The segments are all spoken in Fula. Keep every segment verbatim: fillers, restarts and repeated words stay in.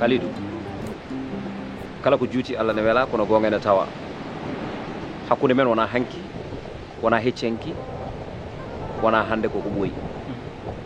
Kalidou, kala ko juuti Allah ne wela, kono goonga ene tawa. Hakkunde men wona hanki, wona hecci hanki, wona hannde, koko ɓooyi.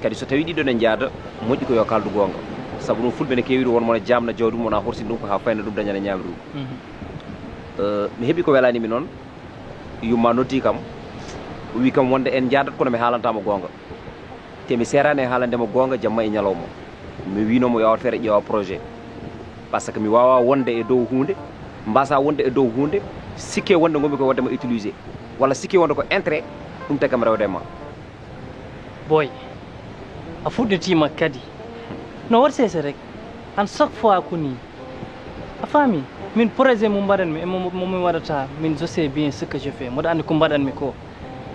Kadi so tawi ɗiɗo ne njaada, moƴƴi ko yo kaldu goonga. Sabu ɗum fulɓe ne keewi ɗum, won mona jaamna jawdi mum, wona horsini ɗum ko ha fayna ɗum, dañana ñaamri ɗum. Eh, mi heɓi ko welani mi noon, yumma noddi kam, o wi kam wonde en njaadat kono mi haalantama goonga. Te mi seerani e haalande mo goonga jamma e ñalawma. Mi wino mo yo awat feere ƴeewa projet. Parce que mi wawa wonde e dow huunde, mbasa wonde e dow huunde, sikke wonde ngomi ko wadde ma utiliser. Walla sikke wonde ko intérêt, ɗum tagi kam rewde e ma. Boy, a fuɗɗitiima kadi. No waɗ seese rek. An chaque fois ko nii. A faami? Min projet mo mbaɗanmi e mo mo min waɗata, min je sais bien ce que je fais. Mboɗo anndi ko mbaɗanmi ko.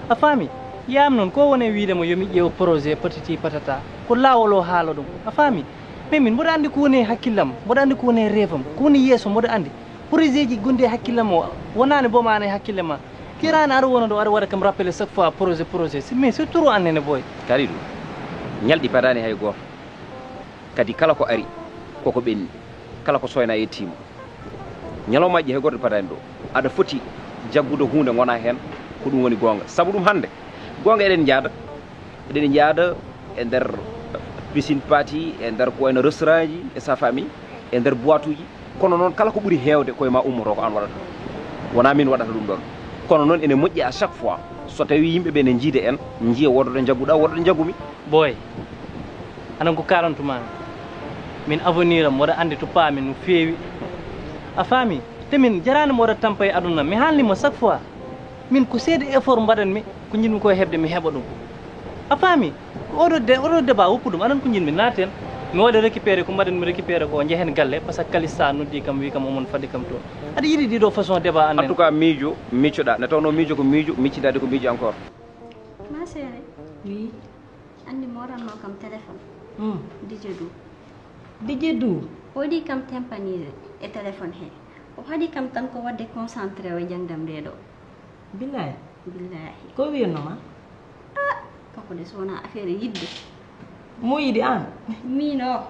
A faami? Yiyam noon ko woni e wiyde mo yo mi ƴeew projet patati patata. Ko laawol o haala ɗum. A faami? Mais min mboɗo anndi ko woni e hakkillam, mboɗo anndi ko woni e rêve am, ko woni yeeso mboɗo anndi. Projet ji gonɗi e hakkillam o wonaani boom aan e hakkille ma. Kiraani aɗa wona ɗo aɗa waɗa kam rappelé chaque fois projet projet. Mais c'est trop annene boy. Kalidou, ñalɗi padaani hay gooto. Kadi kala ko ari koko ɓenni, kala ko soyna yettiima. Ñalawmaaji hay gooto padaani ɗo. Aɗa foti jaggude huunde ngona heen, ko ɗum woni goonga. Sabu ɗum hannde, goonga eɗen njaada, eɗen njaada e nder piscine party, e nder ko wayno restaurant ji, e sa faami, e nder boîte uji. Kono noon kala ko ɓuri heewde koye ma ummoto ko aan waɗata. Wona min waɗata ɗum ɗoon. Kono noon ene moƴƴi à chaque fois so tawi yimɓe ɓe ne njiida en, njiya woɗɗo ɗo njagguɗa, woɗɗo ɗo njaggumi. Boy, aɗa anndi ko kaalantu ma mi. Min avenir am mboɗo anndi to paami no feewi. A faami? Te min jaraani mboɗo tampa e aduna mi haalni ma chaque fois. Min ko seede effort mbaɗanmi, ko njiɗmi ko heɓde mi heɓa ɗum. A faami? Ko oɗo de oɗo débat woppu ɗum aɗa anndi ko njiɗmi naaten. Mi waɗa récupéré ko mbaɗanmi récupéré ko njehen galle parce que Kalisa noddi kam wi kam omon fadde kam to. Aɗa yiɗi ɗiɗo façon débat annen. En tout cas miijo miccoɗa nde tawno miijo ko miijo, miccidade ko miijo encore. Ma chérie. Oui. Anndi mo waɗatnoo kam téléphone. Hmm. Didier Dou. Didier Dou. O waɗi kam tympaniser e téléphone he. O haɗi kam tan ko waɗde concentré o e jaŋde am ndee ɗoo. Billahi. Billahi. Ko wiyatnoo ma? Ah, kanko de so wonaa affaire yiɗde. Mo yiɗi aan? Miin o.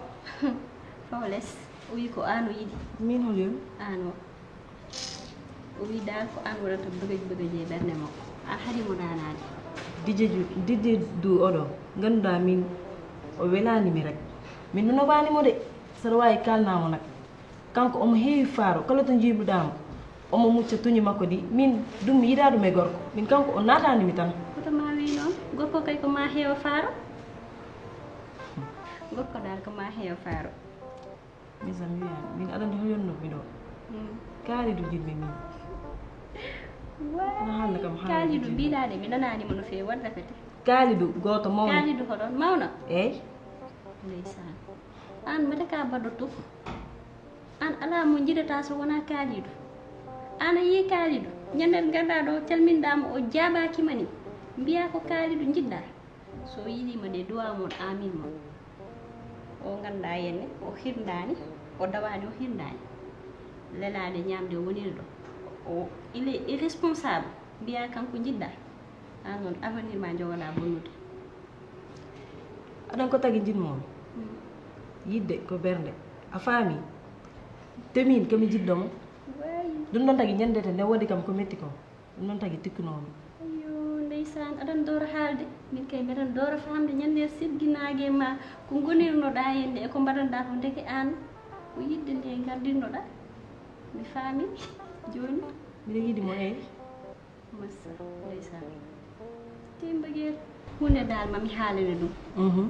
Fawles. O wi ko aan o yiɗi. Miin hol yomi? Aan o. O wi dal ko aan waɗata bëgëj bëgëj e ɓernde makko. Aan haɗi mo naanaade. Dije Ju, Dije Du oɗo, ngannduɗaa min o welaani mi rek. Min ɗum nobaani mo de, saɗa waawi kaalnaa mo nak. Kanko omo heewi faaro, kala to njiiɓuɗaa mo, omo mucca tuñi makko ɗi. Min ɗum mi yiɗaa ɗum e gorko. Min kanko o naataani mi tan. Hoto ma wiy noon, gorko kay ko ma heewa faaro. Gorko dal ko ma heewa faaro. Mes amis wiyaani min aɗa anndi hol yonnoo mi ɗo. Kaalidu njiɗmi min. Ana haalna kam haala kaalidu mbiɗaa de mi nanaani mo no feewi waɗ répété. Kaalidu gooto mawɗo. Kaalidu hoɗon mawɗo. Eey. Ndeysaan. Aan mbaɗa ka baɗoto. Aan alaa mo njiɗataa so wonaa kaalidu. Aan a yii kaalidu ñande ngarɗaa ɗo calminɗaa mo o jaabaaki ma ni. Mbiyaa ko kaalidu njiɗɗaa. So o yiɗiima de duwaa mon aamin mon. O nganndaa henne o hirndaani, o dawaani o hirndaani. Lelaade ñaamde o woniri ɗo. O il est irresponsable. Mbiyaa kanko njiɗɗaa. Aan noon avenir ma njogoɗaa bonnude. Aɗan ko tagi njiɗ moon. Yiɗde ko bernde. A faami? Te miin ko mi jiɗɗo mo. Ɗum ɗon tagi ñande te nde waɗi kam ko metti ko. Ɗum noon tagi tikkunoomi. Ayyo ndeysaan aɗan doora haalde min kay mbeɗan doora faamde ñande sirginaage ma ko ngonirnoɗaa hennde e ko mbaɗanɗaa ko ndeke aan ko yiɗde nde ngardirnoɗaa mi faami jooni. Mbiɗa yiɗi mo eey. Massa ndeysaan te mbageel huunde daal mami haalane ɗum. Mhm.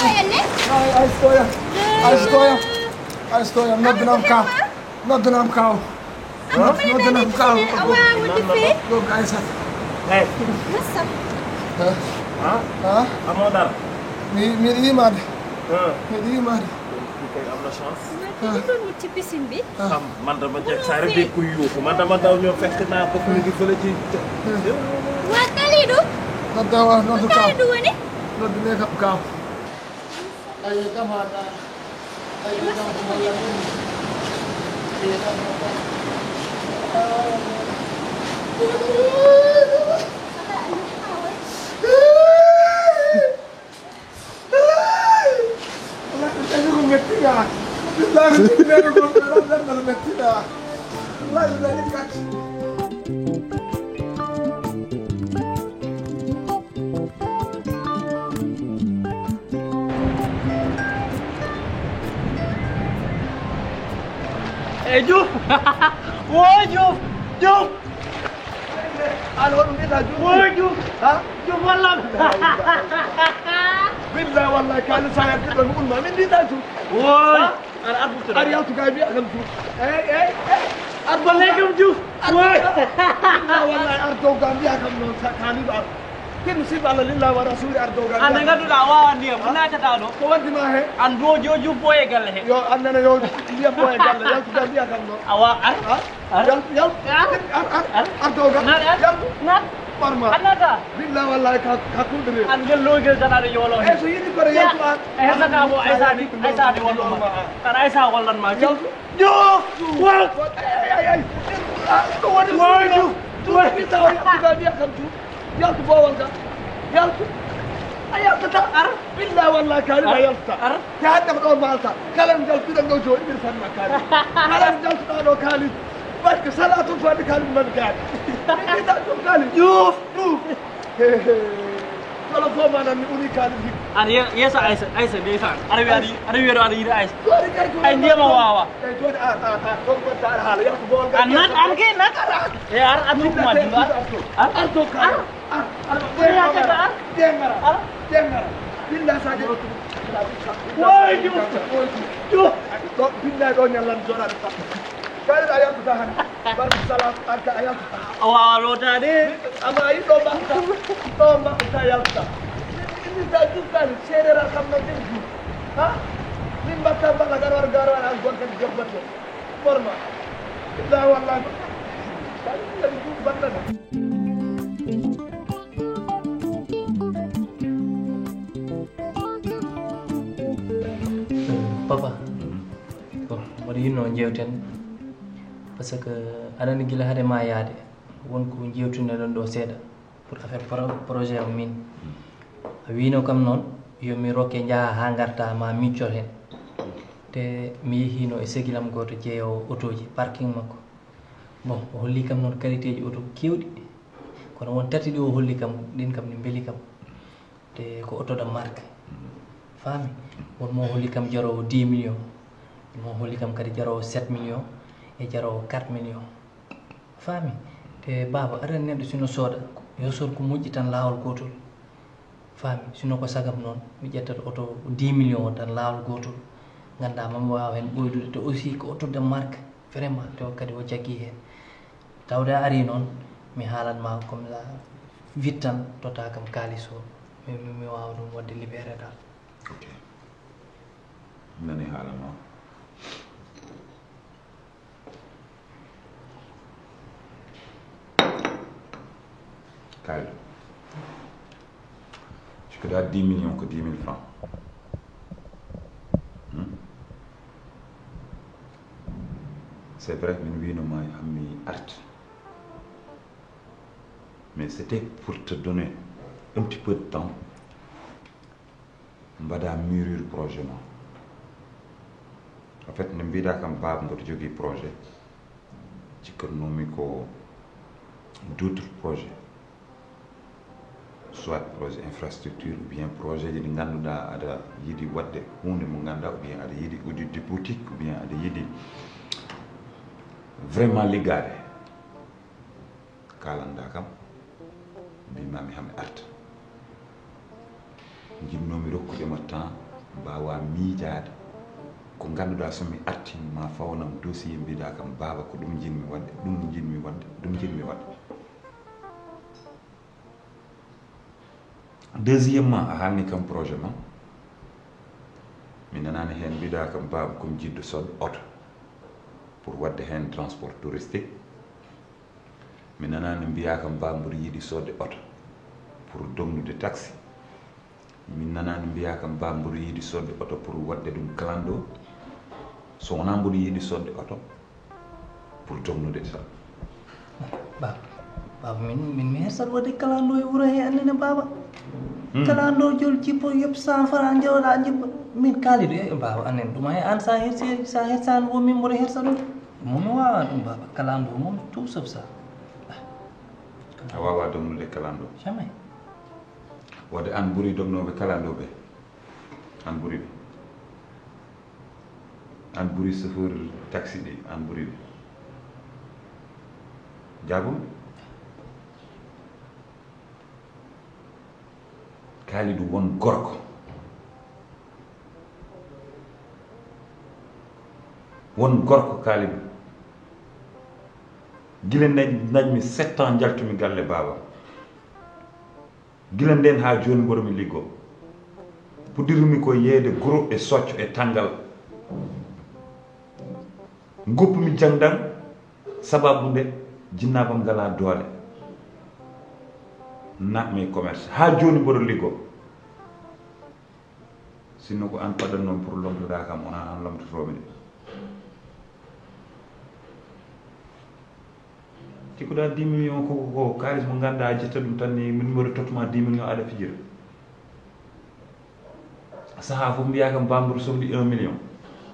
Ay, ay, stoya. Ay, stoya. Ay, stoya. Noddinam kaw. Noddinam kaw. Noddinam kaw. Ɗo Aysata. Hey. Massa. Ha? Ha? Amoo dara? Mi, miɗo yimaade. Ha? Miɗo yimaade. Kay am na chance. Ci piscine bi. Xam, man dama jeg saa rek dégg kuy yuuxu. Man dama daw ñëw fekk naa ko fii di fële ci. Waa Kalidou. Nodda wa, noddu kaw. Kalidou woni? Noddu ne kam kaw. Ay, kam hada. Ay, kam ko wala ni. Ay, kam hada. Wallahi, ɗum dañi ko metti ga. Billahi, ɗum dañi ko metti ga. Wallahi, ɗum dañi kati. Eyyi, Diouf. Woy, Diouf. Diouf. An hoɗum mbiɗa Diouf? Woy, Diouf. Ha? Diouf, wallam. Billahi, wallahi, kali sa yalti ɗon, mi ulma. Min mbiɗa Diouf. Woy. Ha? Ar, ar, ar yaltu ga, mbiya kam Diouf. Ey, ey, ey. Ar, ar kam Diouf. Ar, woy. Ar, ar, wallahi, ar dow ga, mbiya kam noon, sa, kaliɗo ar. Ken musiɗɗo Allah, lillahi wa rasuli, ar dow ga, an nde ngannduɗaa a waawaa ndiyam, a naatataa ɗo. Ko waɗi ma he? An do jo, Diouf, ɓooye galle he. Yo, an nana yo, ndiyam ɓooye galle, yaltu ga, mbiya kam noon. Awa, ar. Ha? Ar. Yaltu, yaltu. Ar. Ar, ar, ar. Ar dow ga. Naat, ar. Yaltu. Naat. Ɓarma. A naata. Billahi wallahi ka, ka kulɗere. An ngel loygel tan aɗa yoolo he. E so yiɗi kore yaltu an. E hesata mo Aysata ni, Aysata ni wallu ma. An Aysa wallan ma. Yaltu. Diouf! Wa! Ay, ay, ay. Ah, ko woni? Wa, Diouf! Diouf, mi tawa yaltu ga, mbiya kam Diouf. Yaltu boowal ga. Yaltu. A yaltata. Ar. Billa walla kali a yaltata. Ar. Te hadde ko ɗo malta. Kala njaltuɗen ɗo jooɗi ɓir fanna kali. Kala njaltuɗa ɗo kali. Barke sala tun fadde kali man kali. Ni ta tun kali. Ƴuuf. Ƴuuf. He, he. Kala fof manan mi uni kali. An ye- yeeso Aysa, Aysa ndeysaan. Aɗa wiya aɗa yi- aɗa wiya ɗo aɗa yiɗi Aysa. Ɗo ari kay ko ay ndiyam a wawa. Ay jooɗi ar ar ar. Ɗon gonta ar haala yaltu bowol. An nat an ke nat. Ar ar. E ar ar nokku ma dindo ar. Ar ar to kali. Ar. Ar, ar, ar, ar, ar, ar, ar. Billahi sa de. Woy, Diouf. Diouf. Ɗo, billahi ɗo ñallan joɗaɗo sappo. Kayra a yaltuta hande. Barke salam, anta a yaltuta. A wawa lotade. Amma yi ɗo mbaɗta. Ɗo mbaɗta yaltuta. Min ta juftani seeɗeral kam no ɓen juuf. Ha? Min mbaɗta mbaɗa garwar garwar an gonta jobbate. Forma. Illa wallahi. Kadi kadi juuf battata. Papa, bon, mboɗo yinno jewten, parce que aɗa andi gila hade ma yaade won ko jewtunoɗen ɗo seeɗa pour affaire pro- projet o min. A wino kam noon yo mi rokke njaha ha garta ma micco hen. Te mi yehino e segilam goto jeeyowo otoji parking makko. Bon, o holli kam noon qualité ji oto kewɗi, kono won tati ɗi o holli kam, ɗin kam ɗi mbeli kam. Te ko oto de marque. Faami? Won mo holli kam jaroowo dix millions, won mo holli kam kadi jaroowo sept millions e jaroowo quatre millions. Faami? Te baaba, aɗa andi neɗɗo sino sooda, yo sood ko moƴƴi tan laawol gootol. Faami? Sino ko sagam noon, mi ƴettata oto dix millions o tan laawol gootol. Nganndaa ma mi waawa heen ɓoydude, te aussi ko oto de marque. Vraiment, te o kadi o jaggi heen. Tawde a ari noon, mi haalan ma comme ça, vite tan, tota kam kaalis o, mi, mi, mi waawa ɗum waɗde libéré dal. Ok. Mi nani haala ma. Kaalis. Cikkuɗaa dix millions ko dix mille francs. Hmm? C'est vrai, min wino ma hammi arti. Mais c'était pour te donner un petit peu de temps. Mbaɗa mûrir projet ma. En fait, nde mbiɗa kam baaba mboɗo jogii projet. Cikkannomi ko d'autres projets. Soit projet infrastructure, ou bien projet ji ɗi ngannduɗaa aɗa yiɗi waɗde huunde mo ngannduɗaa, ou bien aɗa yiɗi uditde boutique, ou bien aɗa yiɗi vraiment liggaade. Kaalanɗaa kam, mbimami hami arta. Njiɗnomi rokkude ma temps, mbaawa miijaade. Ko ngannduɗaa so mi arti, ma fawnam dossier, mbiɗa kam, baaba, ko ɗum njiɗmi waɗde, ɗum njiɗmi waɗde, ɗum njiɗmi waɗde. Deuxièmement, a haalni kam projet ma. Mi nanaani heen mbiɗa kam, baaba, comme jiɗɗo soodde oto pour waɗde heen transport touristique. Mi nanaani mbiya kam, baaba, mboɗo yiɗi soodde oto pour dognude taxi. Mi nanaani mbiya kam, baaba, mboɗo yiɗi soodde oto pour waɗde ɗum clando. So wonaa mboɗo yiɗi soodde oto pour dognude tan. Baaba, baaba, min, min mi hersat waɗde clando e wuro he, annene baaba. Hmm. Clando jol jippo, yoɓ cent francs, jooɗa jippo. Min kaalido e baaba, annen ɗum he, an sa hersi, sa hersani wo min mboɗo hersa ɗum. Mo mi wawa ɗum baaba, clando moom tout sauf ça. A wawa dognude clando? Jamais. Wadde an ɓuri dognooɓe clando ɓe? An ɓuri ɓe? An ɓuri chauffeur taxi ɗi? An ɓuri ɓe? Jaabum. Kalidou, won gorko. Won gorko, Kalidou. Gila naj-, najmi sept ans, njaltumi galle baaba. Gila nden haa jooni mboɗo mi liggo. Puɗɗirmi ko yeeyde guro e socco e tanngal. Ngoppumi jangdam, sababu nde jinnaabam ngalaa doole. Naatmi e commerce. Haa jooni mboɗo liggo. Sinno ko an paɗan noon pour lomtoɗaa kam, wonaa an lomtotoomi de. Cikkuɗaa dix millions ko, ko, ko kaalis mo ngannduɗaa a ƴetta ɗum tan ni, min mboɗo tottuma dix millions aɗa fijira. Saha fof mbiya kam Bambour sohli un million.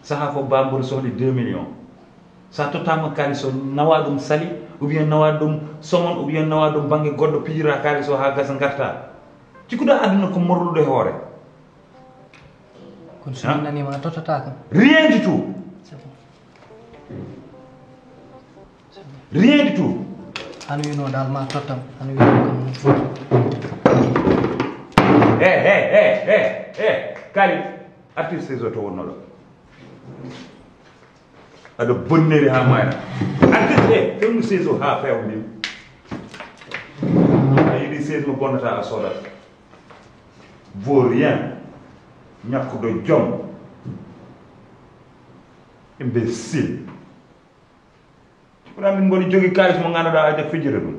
Saha fof Bambour sohli deux millions. Sa tottama kalis o, nawa ɗum Saly, ou bien nawa ɗum Somone, ou bien nawa ɗum bangge goɗɗo, pijira kalis o ha gasa garta. Cikkuɗa aduna ko morlude hoore. Kono so min nanima a tottata kam. Rien du tout. C'est bon. Rien du tout. Hano wino dal ma tottam. Hano wino kam. Eh, eh, eh, eh, eh. Kali, artiste saison to wonno ɗo. Aɗa bonneri ha mayra. Artiste, eh, fewnu saison ha fewa mbimi. A yiɗi saison mo bonnata a sodat. Vaut rien. Ñakkuɗo joom. Imbécile. Kono min ngoni jogi kalis mo ngannduɗaa aja fijira ɗum.